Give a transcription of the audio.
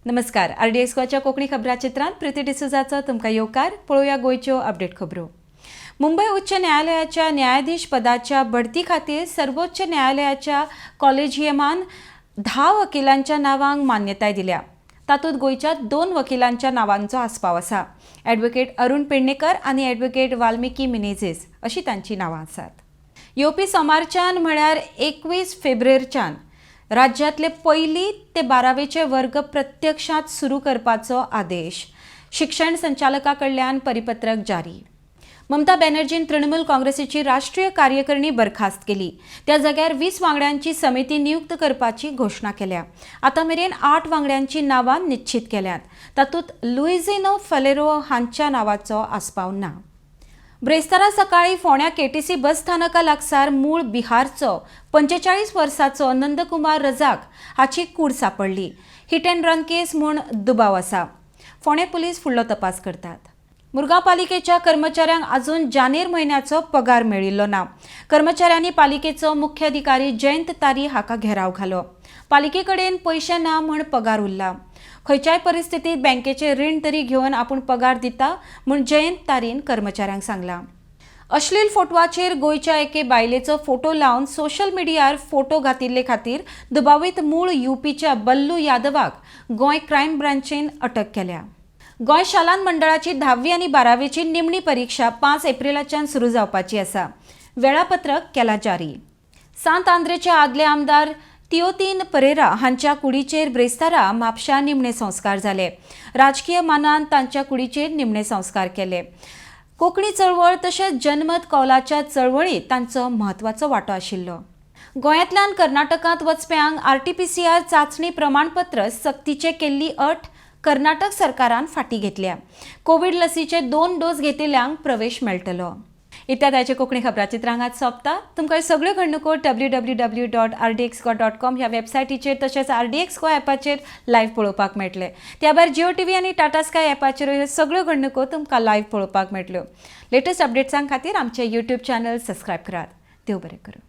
नमस्कार, आरडीएक्स गोवाच्या कोंकणी खबराचित्रांत प्रिती डिसोजाचो तुमकां येवकार. पळोवया गोंयच्यो अपडेट खबरो. मुंबय उच्च न्यायालयाच्या न्यायाधीश पदाच्या बढती खातीर सर्वोच्च न्यायालयाच्या कॉलेजियमान 10 वकिलांच्या नांवांक मान्यताय दिल्या. तातूंत गोंयच्या दोन वकिलांच्या नांवांचो आस्पाव आसा. ॲडव्होकेट अरुण पेडणेकर आनी ॲडव्होकेट वाल्मिकी मिनेझीस अशी तांची नांवां आसात. येवपी सोमारच्यान म्हळ्यार 21 फेब्रुवारीच्यान राज्यांतले पयली ते 12वेचे वर्ग प्रत्यक्षात सुरू करपाचो आदेश. शिक्षण संचालका कडल्यान परिपत्रक जारी. ममता बॅनर्जीन तृणमूल काँग्रेसीची राष्ट्रीय कार्यकारिणी बरखास्त केली. त्या जाग्यार 20 वांगड्यांची समिती नियुक्त करपाची घोशणा केल्या. आतां मेरेन आठ वांगड्यांची नांवां निश्चित केल्यात. तातूंत लुइझिनो फलेरो हांच्या नांवाचो आस्पाव ना. ब्रेस्तारा सकाळी फोंड्या केटीसी बस स्थानका लागसार मूळ बिहारचो 45 वर्साचो नंदकुमार रजाक हाची कूड सापडली. हिट अँड रन केस म्हूण दुबाव आसा. फोंडें पुलीस फुडलो तपास करतात. मुरगांव पालिकेच्या कर्मचाऱ्यांक अजून जानेर म्हयन्याचो पगार मेळिल्लो ना. कर्मचाऱ्यांनी पालिकेचो मुख्य अधिकारी जयंत तारी हाका घेराव घालो. पालिके कडेन पयशे ना म्हूण पगार उरला. खंयच्याय परिस्थितीत बँकेचे रीण तरी घेवन आपूण पगार दिता म्हूण जयंत तारीन कर्मचाऱ्यांक सांगलां. अश्लील फोटवाचेर गोंयच्या एके बायलेचो फोटो लावन सोशल मिडियार फोटो घातिल्ले खातीर दुबावीत मूळ युपीच्या बल्लू यादवाक गोंय क्रायम ब्रांचीन अटक केल्या. गोंय शालांत मंडळाची 10वी आनी 12वेची निमणी परिक्षा 5 एप्रिलाच्यान सुरू जावपाची आसा. वेळापत्रक केला जारी. सांत आंद्रेचे आदले आमदार तिओतीन परेरा हांच्या कुडीचेर ब्रेस्तारा म्हापशा निमणे संस्कार जाले. राजकीय मानान तांच्या कुडीचेर निमणे संस्कार केले. कोंकणी चळवळ तशेंच जनमत कौलाच्या चळवळीत तांचो म्हत्वाचो वांटो आशिल्लो. गोंयांतल्यान कर्नाटकांत वचप्यांक आरटीपीसीआर चांचणी प्रमाणपत्र सक्तीचे केल्ली अट कर्नाटक सरकारान फाटीं घेतल्या. कोवीड लसीचे दोन डोस घेतिल्ल्यांक प्रवेश मेळटलो. इत्यादाचे कोंकणी खबराचित्रांगात सोंपता. तुमकां ह्यो सगळ्यो घडणुको www.rdxgoa.com ह्या वेबसायटीचेर तशेंच आरडीएक्स गोवा ॲपाचेर लायव्ह पळोवपाक मेळटले. त्या भायर जिओ टीव्ही आनी टाटा स्काय ॲपाचेर ह्यो सगळ्यो घडणुको तुमकां लायव्ह पळोवपाक मेळटल्यो. लेटस्ट अपडेट्सां खातीर आमचें युट्यूब चॅनल सबस्क्रायब करात. देव बरें करूं.